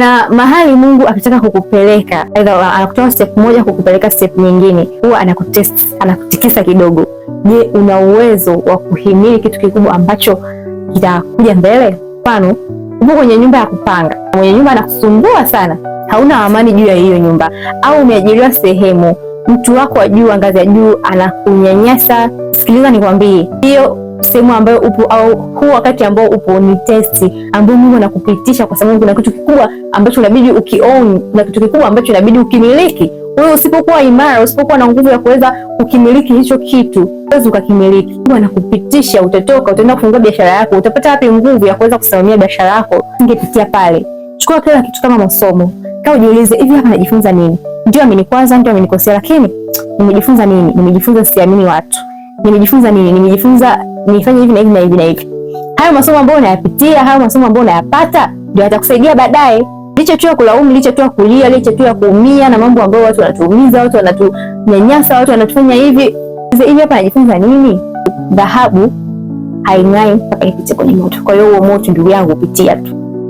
Na mahali Mungu akitaka kukupeleka, aidha anakutoa step moja kukupeleka step nyingine, huwa anakutest, anakutikisa kidogo. Je, una uwezo wa kuhimili kitu kikubwa ambacho kitakuja mbele? Mfano, upo kwenye nyumba ya kupanga, mwenye nyumba anakusumbua sana, hauna amani juu ya hiyo nyumba, au umeajiriwa sehemu, mtu wako wa juu, ngazi ya juu, anakunyanyasa. Sikiliza nikwambie, hiyo sehemu ambayo upo au huu wakati ambao upo ni test ambayo Mungu anakupitisha, kwa sababu kuna kitu kikubwa ambacho inabidi ukiown, kuna kitu kikubwa ambacho inabidi ukimiliki. Wewe usipokuwa imara, usipokuwa na nguvu ya kuweza kukimiliki hicho kitu, huwezi ukakimiliki. Mungu anakupitisha, utatoka, utaenda kufungua biashara yako, utapata wapi nguvu ya kuweza kusimamia biashara yako? Ungepitia pale. Chukua kila kitu kama masomo. Kaa ujiulize, hivi hapa najifunza nini? Ndio amenikwaza, ndio amenikosea, lakini nimejifunza nini? Nimejifunza siamini watu. Nimejifunza nini? Nimejifunza nifanye hivi na hivi na hivi na hivi. Hayo masomo ambayo unayapitia, hayo masomo ambayo unayapata ndio yatakusaidia baadaye. Licha tu ya kulaumu, licha tu ya kulia, licha tu ya kuumia na mambo ambayo watu wanatuumiza, watu wanatunyanyasa, watu wanatufanya hivi hivi. Hapa najifunza nini? Dhahabu haing'ai mpaka ipite kwenye moto. Kwa hiyo huo moto, ndugu yangu, upitia tu.